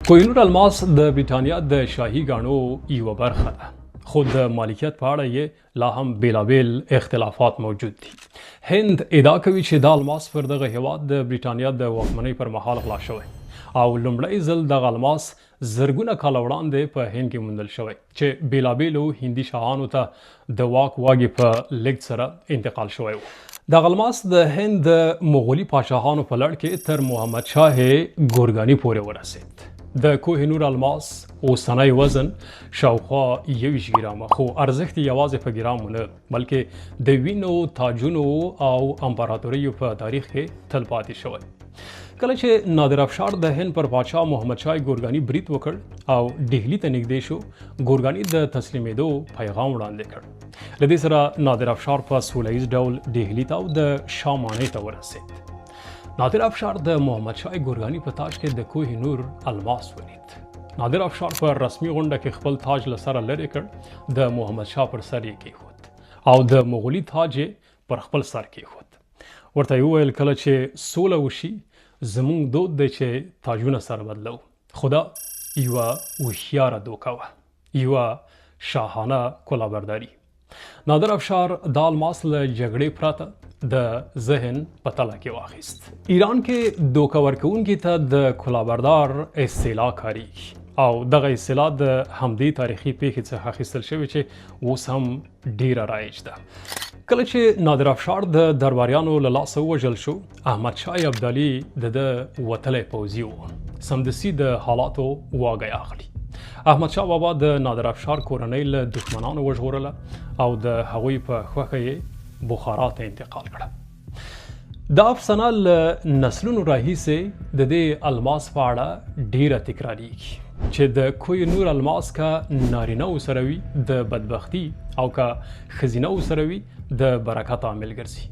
کوهینور الماس د بریټانیا د شاهي ګاڼو یوه برخه ده، خو د مالکیت په اړه یې لا هم بېلابېل اختلافات موجود دي. هند ادعا کوي چې دا الماس پر دغه هېواد د بریټانیا د واکمنۍ پر مهال غلا شوی او لومړی ځل دغه الماس زرګونه کاله وړاندې په هند کې موندل شوی چې بېلابېلو هندي شاهانو ته د واک واګې په لېږد سره انتقال شوی و. دغه الماس د هند د مغولي پاچاهانو په لړ کې تر محمد شاه ګورګاني پورې ورسېد. د کوه نور الماس اوسنی وزن شاوخوا 21 ګرامه، خو ارزښت یې یوازې په ګرامو نه، بلکې د وینو، تاجونو او امپراتوریو په تاریخ کې تل پاتې شوی. کله چې نادر افشار د هند پر پاچا محمد شاه ګورګاني برید وکړ او ډهلي ته نږدې شو، ګورګاني د تسلیمېدو پیغام وړاندې کړ. له دې سره نادر افشار په سوله ییز ډول ډهلي ته او د شاه ماڼۍ ته ورسېد. نادر افشار د محمد شاه ګورګاني په تاج کې د کوه نور الماس ولید. نادر افشار په رسمي غونډه کې خپل تاج له سره لرې کړ، د محمد شاه پر سر یې کېښود او د مغولي تاج یې پر خپل سر کېښود. ورته یې وویل، کله چې سوله وشي، زموږ دود دی چې تاجونه سره بدلوو. خو دا یوه هوښیاره دوکه وه، یوه شاهانه کلابرداري. نادر افشار دا الماس له جګړې پرته د ذهن په تله کې واخیست. ایران کې دوکه ورکوونکي ته د کلابردار اصطلاح کاریږي او دغه اصطلاح د همدې تاریخي پیښې څخه اخیستل شوې چې اوس هم ډیره رایج ده. کله چې نادر افشار د درباریانو له لاسه ووژل شو، احمد شاه ابدالي د ده وتلی پوځي و، سمدستي د حالاتو واګی اخلي. احمد شاه بابا د نادر افشار کورنۍ له دښمنانو وژغورله او د هغوی په خوښه یې بخارا ته انتقال کړه. دا افسانه له نسلونو راهیسې د دې الماس په اړه ډیره تکراریږي چې د کوه نور الماس که نارینه و سره وي د بدبختی او که ښځینه و سره وي د برکت عامل ګرځي.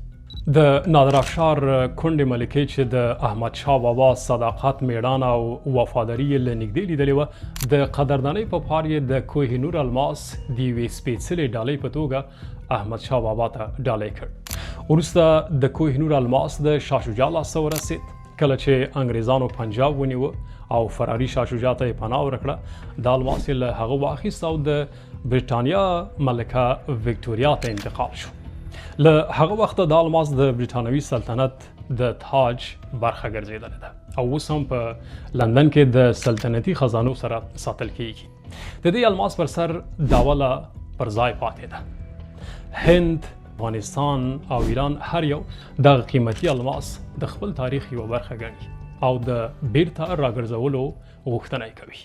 د نادر افشار کونډې ملکې چې د احمد شاه بابا صداقت، میړانه او وفاداري یې له نږدې لیدلې وه، د قدردانۍ په پار یې د کوه نور الماس د یوې سپېڅلې ډالۍ په توګه احمد شاه بابا ته ډالۍ کړ. وروسته د کوه نور الماس د شاه شجاع لاسته ورسید. کله چې انګریزانو پنجاب ونیو او فراري شاه شجاع ته یې پناه ورکړه، دا الماس یې له هغه واخیست او د بریټانیا ملکه ویکټوریا ته انتقال شو. له هغه وخته دا الماس د بریټانوي سلطنت د تاج برخه ګرځېدلې ده او اوس هم په لندن کې د سلطنتي خزانو سره ساتل کیږي. د دې الماس پر سر دعوه لا پر ځای پاتې ده. هند، افغانستان او ایران هر یو دغه قیمتي الماس د خپل تاریخ یوه برخه ګڼي او د بیرته راګرځولو غوښتنه یې کوي.